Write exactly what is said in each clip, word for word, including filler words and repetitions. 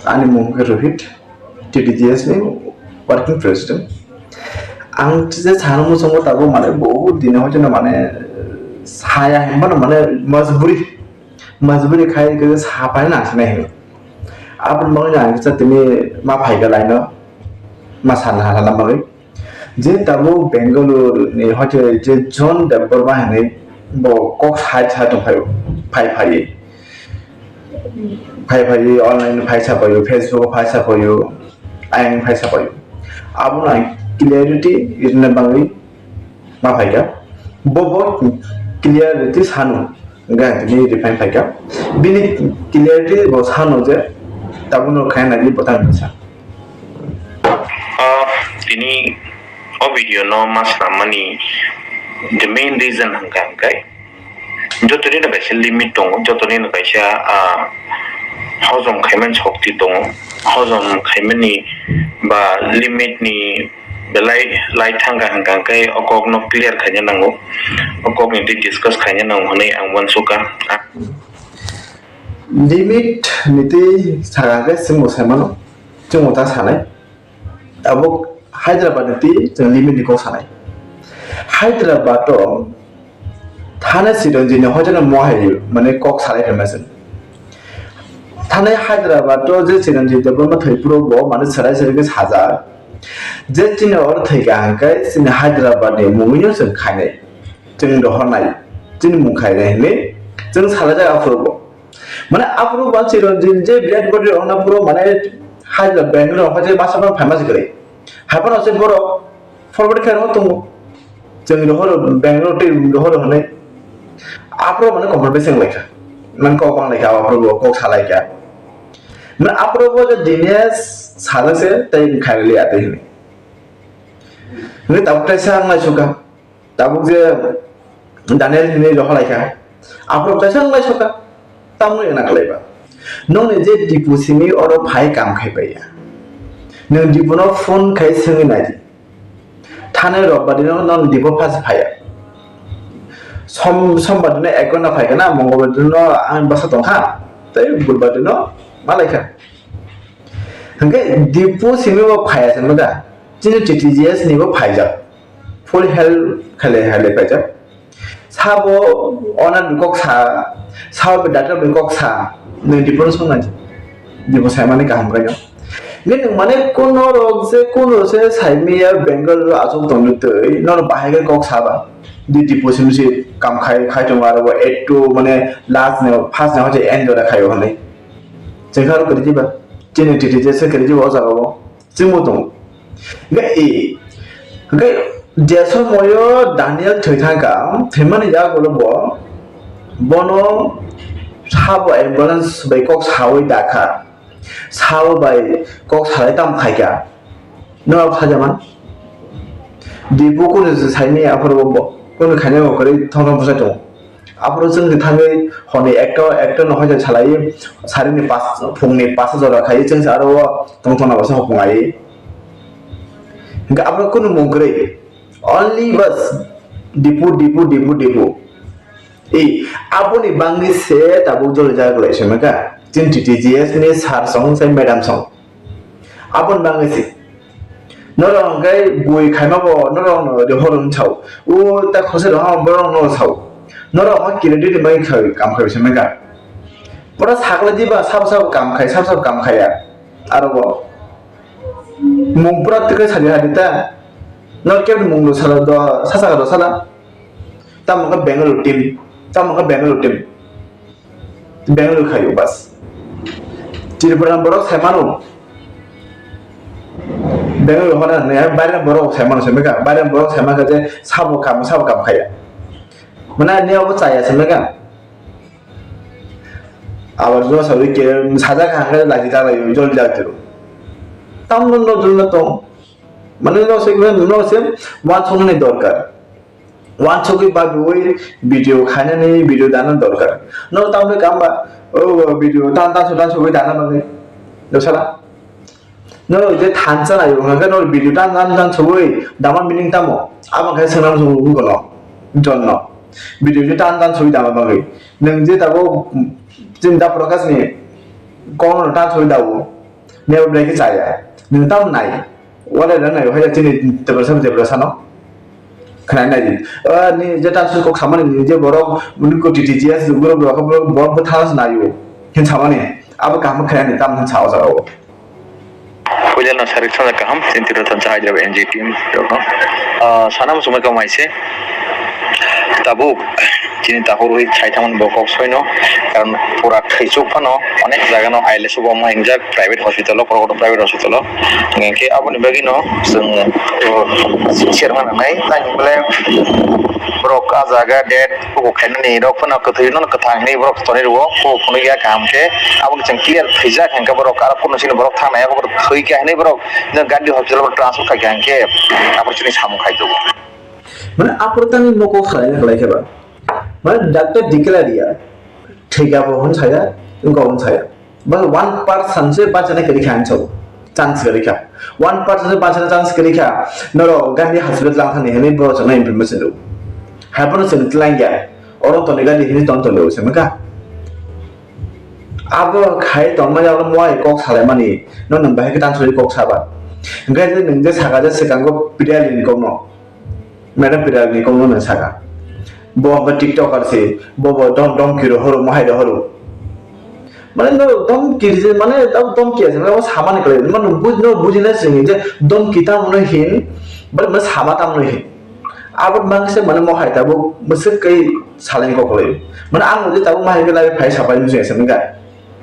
Ani mung khe Rohit, T T G S ni working president. Ang je sana muchungo tabuk mane bahut dini hoiteno mane saya hinmano mane majburi, majburi khai khe sapai nang sinai hinwi. Aboni bagwi ang kisa tini ma phaikha laino, ma sana hala bagwi. Je tabuk Bengaluru ni hoite je John Debbarma hinwi bo kok sai sai tongphai phai phai. Phai phai online phai sapaio, Facebook phai sapaio, ayang phai sapaio. Abono ang clarity irina bagwi ma phaikha. Bo bo clarity sanu. Hingke ang tini refine phaikha. Bini clarity bo sano je tabukno khaina di botang bisa. Ah, tini o video no ma swnam mani the main reason hwnkha hwnkhe joto ni no kaisa limit tongo, joto ni no kaisa, ah, hojom khaiman shokti tongo, hojom khaimani ba limit ni belai lai thangkha hwnkha hwnkhe o kok no clear khaina nango, o kok ni twi discuss khaina nango hwnwi ang uansukha. Limit ni twi sakha hwnkhe chwngbo sai mano, chwngbo ta sanai. Abo Hyderabad ni twi chwng limit ni kok sanai. Hyderabad o thane Chiranjit ni hoiteno mohai mane kok salai phaima chwng. Thane Hyderabad o je Chiranjit Debbarma thwi phuru bo mane chwrai chwrai khe sajak. Je chini oro thwi kaham khe chini Hyderabad ni mungwino chwng khainai. Chwng rohornai. Chini mung khainai hinwi chwng salaijak aphuru bo. Mane aphuru ba Chiranjit je dead body rohorna phuru mane Hyderabad Bangalore hoite masa phano phaima se kwrwi. Hai phano se borok forward khe rohor tongo. Chwng rohoro Bangalore tei rohoro hwnwi aphuru mane compromise wng laikha. Mane kok bang laikha, aphuru bo kok sa laikha. Mane aphuru bo je Dinesh sajak se tei khairali atwi hwnwi. Hwnwi tabuk kaisa wng lai sukha. Tabuk je Daniel hinwi rohor laikha. Aphuru kaisa wng lai sukha. Tamni wngna khlai ba. Nokni je Dipu simi oro phai kam khai pai ya. Nwng Dipuno phone khai swngwi nai di. Thani Robbari no non Dipu phas phai ya. Som, Sombar dino ek ghonta phai kha na, Mongolbar dino ang bwsa tong kha. Tei Budbar dino ma lai kha. Hwnkhe Dipu simi bo phai ya se no da. Chini T T G S ni bo phai jak. Full help khlai, khlai phai jak. Sabo owner ni kok sa, sabo doctor ni kok sa, nwng Dipu no song nai, Dipu sai mani kaham khe no. Nini mane kuno rok je kuno se sai miya Bengal ro achuk tong twi, nono bahai khe kok sa ba. Di Dipu sim si kam khai, khai tong aro bo etto mane last ne, first ne hoche end ora khayo hwnwi. Chengkha ro kwrwi jiba, chini T T G S se kwrwi jiba o jaga o. Chwngbo tongo. Hwnkhe e, hwnkhe je somoyo Daniel thwi thangkha, thwimani yagulo bo, bono sabo ambulance bai kok sawi dakha, sabo bai kok salai tamo khaikha, norok sajaman. Dipu kunu saimanya aphuru bo, kunu khaina bo kwrwi thong thong bwsai tongo. Aphuru chwng thangwi hwnwi ekta, ekta no hoijakha salai, sarini pas, phungni pas jora khai chwng aro o tongthokna bwsa hopung ai. Hwnkhe aphuru kunu mung kwrwi, only bas Dipu, Dipu, Dipu, Dipu. Ei, aboni bangwi se tabuk joli jaga lai se maka. Chini T T G S ni sir song, sai madam song. Aboni bagwi se. Norok hwnkhe bui khaima bo norok no de horo wng sao. O ta khose rok ha borok no sao. Norok ha credit ni bagwi khai kam khai se mega. Pura sakla diba sabo sabo kam khai, sabo sabo kam khaya. Aro bo. Mung pura tikhe sadi hadi ta. Nor kebni mung do sala do, sasa do sala. Tamo khe Bengaluru team, tamo khe Bengaluru team. Bengaluru khayo bas. Tripura borok sai mano. Bengaluru hona ne, baire borok sai mano, sai mega. Baire borok sai mega je sabo kam, sabo kam khaya. Mana ne abo chaya sai mega. Abar jo sawi ke sajak hangre lagi ta lai jol jak tiro. Tamno no jol na tong. Mane no se, no se, wan song ni dorkar. Wansugwi babiwi video khainani, video dana dorkar. No tamni kamba, o video tan tan sudan sugwi dana bagwi. Dosala. No je thansa nayo hwnkhe no video tan tan tan sugwi dama meaning tamo. Abang khai swnam sung gono. Jonno. Video je tan tan sugwi dama bagwi. Nwng je tabo chini da Prakash ni kono tan sugwi dawo. Neo bwlai khe chaya. Nwng tamo nai. Wale da nai, hai chini Tiprasa, Tiprasa no. Khnai nai di. Ah, ni je ta su kok samani ni je borok, muni ko T T G S group rok, borok, borok bwtha se naio. Hin samani. Abo kaham khnai ni tam hin sa o jaga o. Puila no sarik sana kaham, sini tiro tansa Hyderabad N G team rok no. Ah, sana muchung mai kamai se. Tabuk, chini tahurwi chai thaman bo kok soino, karon pura thaichuk phano onek jaga no I L S o bo ma hingjak private hospital o, korokoro private hospital o. Hingke aboni bagwi no chwng, o, sincere ma nangnai, tang bole borok a jaga dead, o khainani rok phano kwthwi no kwthang hinwi borok tonwi rwo, o phunukya kaham khe, abo chwng clear khaijak, hingke borok aro pono chini borok thangnai, abo borok thwi khe hinwi borok Gandhi hospital o transfer khaikha hingke, abo chini samung khai tongo. Mane, aphuru tani moko khlaina khlai khe ba. Mane, doctor declare ya. Thik abo hwn saya, wngkha hwn saya. Ba one percent se bachana kwrwi kha ang sao. Chance kwrwi kha. One percent se bachana chance kwrwi kha. Noro Gandhi hospital lang thani hinwi borok chana information rw. Hai bono chwng tlang ya. Oro toni Gandhi hinwi ton ton rw se maka. Abo khai tongma ya mo ai kok salai mani. No nang bahai kwtan suri kok saba. Hingke nwng je saka je swkango pidali ni kok no. Madam Piralni kokno nang saka. Bo hwnba TikToker se, bo bo dom dom kiro horo, mohai da horo. Mane no dom kiri je, mane dom dom kiya je, mane samani kare, mane buj no buji na sini je dom kita mano hin, but mane sama tam no hin. Abot mang se mane mohai ta bo mese kai saleng ko kare. Mane ang je ta bo mahai ke lai phai sapai mujung ese mega.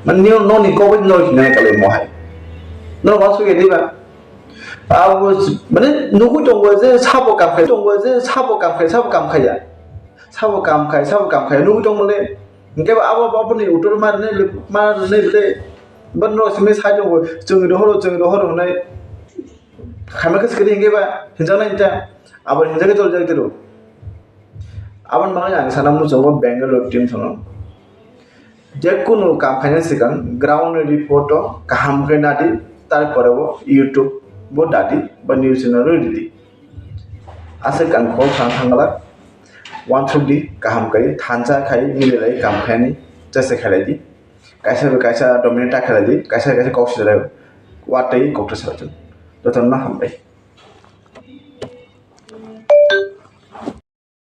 Mane no ni ko no hin na kare mohai. No wasu ke diba. Abo mane nugui tongo je sabo kam khai, tongo je sabo kam khai, sabo kam khaiya. Sabo kam khai, sabo kam khaiya nugui tongo le. Hingke ba abo, abo ni utor ma rwnai, ma rwnai bole. Bo no simi sai tongo, chwng rohoro, chwng rohoro hwnai. Khaima khe sikiri hingke ba hinjaknai ta. Abo hinjak khe chol jak tiro. Aboni bagwi ang sana muchungo Bangalore team sono. Je kunu kam khaina swkang ground report o kaham khe nadi, tarpore bo YouTube bo dadi ba news channel o ridi. Aswk ang kok sana thangla, wansuk di kaham kai thansa khai mililai kam khaini chesa khailai di. Kaisa bai kaisa dominate ta khailai di, kaisa bai kaisa kok sijalai watwi kok ta salai. Jotono hambai.